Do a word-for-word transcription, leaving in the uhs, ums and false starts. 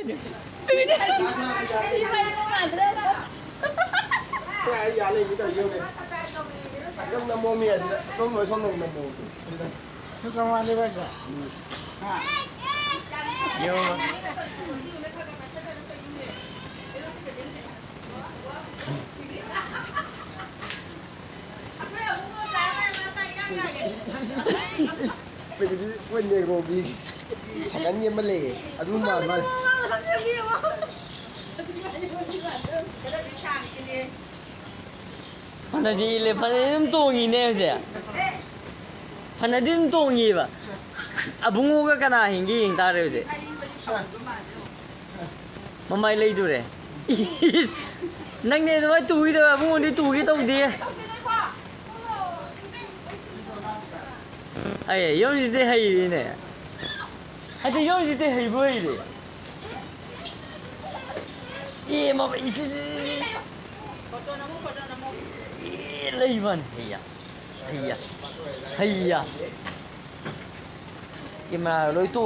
ꯁꯨꯏꯗꯦ꯫ ꯁꯤ ꯍꯥꯏꯗꯤ ꯃꯥꯟꯗ꯭ꯔꯦ꯫ ꯁꯤ ꯍꯥꯏꯗꯤ ꯌꯥ ꯂꯩꯕꯤ ꯇꯧꯔꯤꯁꯦ ꯌꯦꯡꯉꯨꯅꯦ꯫ ꯑꯗꯨꯝ ꯅꯝꯃꯣ ꯃꯤ ꯑꯁꯤꯗ꯫ ꯑꯗꯨꯝ ꯂꯣꯏ ꯁꯣꯝꯗ ꯅꯝꯃꯣ꯫ ꯁꯤꯗ꯫ ꯁꯨ ꯀꯃꯥꯏꯅ ꯂꯩꯕ ꯍꯥꯏꯁꯦ? ꯎꯝ꯫ ꯍꯥ? ꯌꯦꯡꯉꯣ꯫ ꯑꯩꯈꯣꯏꯒꯤꯗꯤ ꯑꯩꯈꯣꯏ ꯅꯦꯒ꯭ꯔꯣꯒꯤ ꯁꯥꯏꯀꯜꯒꯤ ꯑꯃ ꯂꯩꯌꯦ, ꯑꯗꯨ ꯃꯥꯟ ꯃꯥꯜꯂꯦ꯫ ꯐꯅꯗꯤ ꯏꯜꯂꯦ, ꯐꯅꯗꯤ ꯑꯗꯨꯝ ꯇꯣꯡꯉꯤꯅꯦ ꯍꯧꯖꯤꯛ꯫ ꯐꯅꯗꯤ ꯑꯗꯨꯝ ꯇꯣꯡꯉꯤꯕ꯫ ꯑꯕꯨꯡꯉꯣꯒ ꯀꯅꯥ ꯍꯦꯟꯒꯦ ꯌꯦꯡ ꯇꯥꯔꯦ ꯍꯧꯖꯤꯛ꯫ ꯃꯃꯥꯏ ꯂꯩꯗꯣꯔꯦ꯫ ꯅꯪꯅꯦ ꯑꯗꯨꯃꯥꯏꯅ ꯇꯨꯈꯤꯗꯕ, ꯑꯕꯨꯡꯉꯣꯗꯤ ꯇꯨꯒꯦ ꯇꯧꯗꯦ꯫ ꯑꯩ ꯌꯧꯁꯤꯗꯤ ꯍꯩꯔꯤꯅꯦ꯫ ꯍꯥꯏꯗꯤ ꯌꯧꯁꯤꯗꯤ ꯍꯩꯕꯨ ꯍꯩꯔꯦ꯫ ꯑꯦ, ꯃꯃꯥ, ꯏꯁ, ꯏꯁ, ꯏꯁ, ꯏꯁ꯫ ꯑꯦ, ꯂꯩꯕꯅꯤ꯫ ꯍꯩꯌꯥ꯫ ꯍꯩꯌꯥ꯫ ꯍꯩꯌꯥ꯫ ꯀꯦꯃꯦꯔꯥ ꯂꯣꯏ ꯇꯣꯛ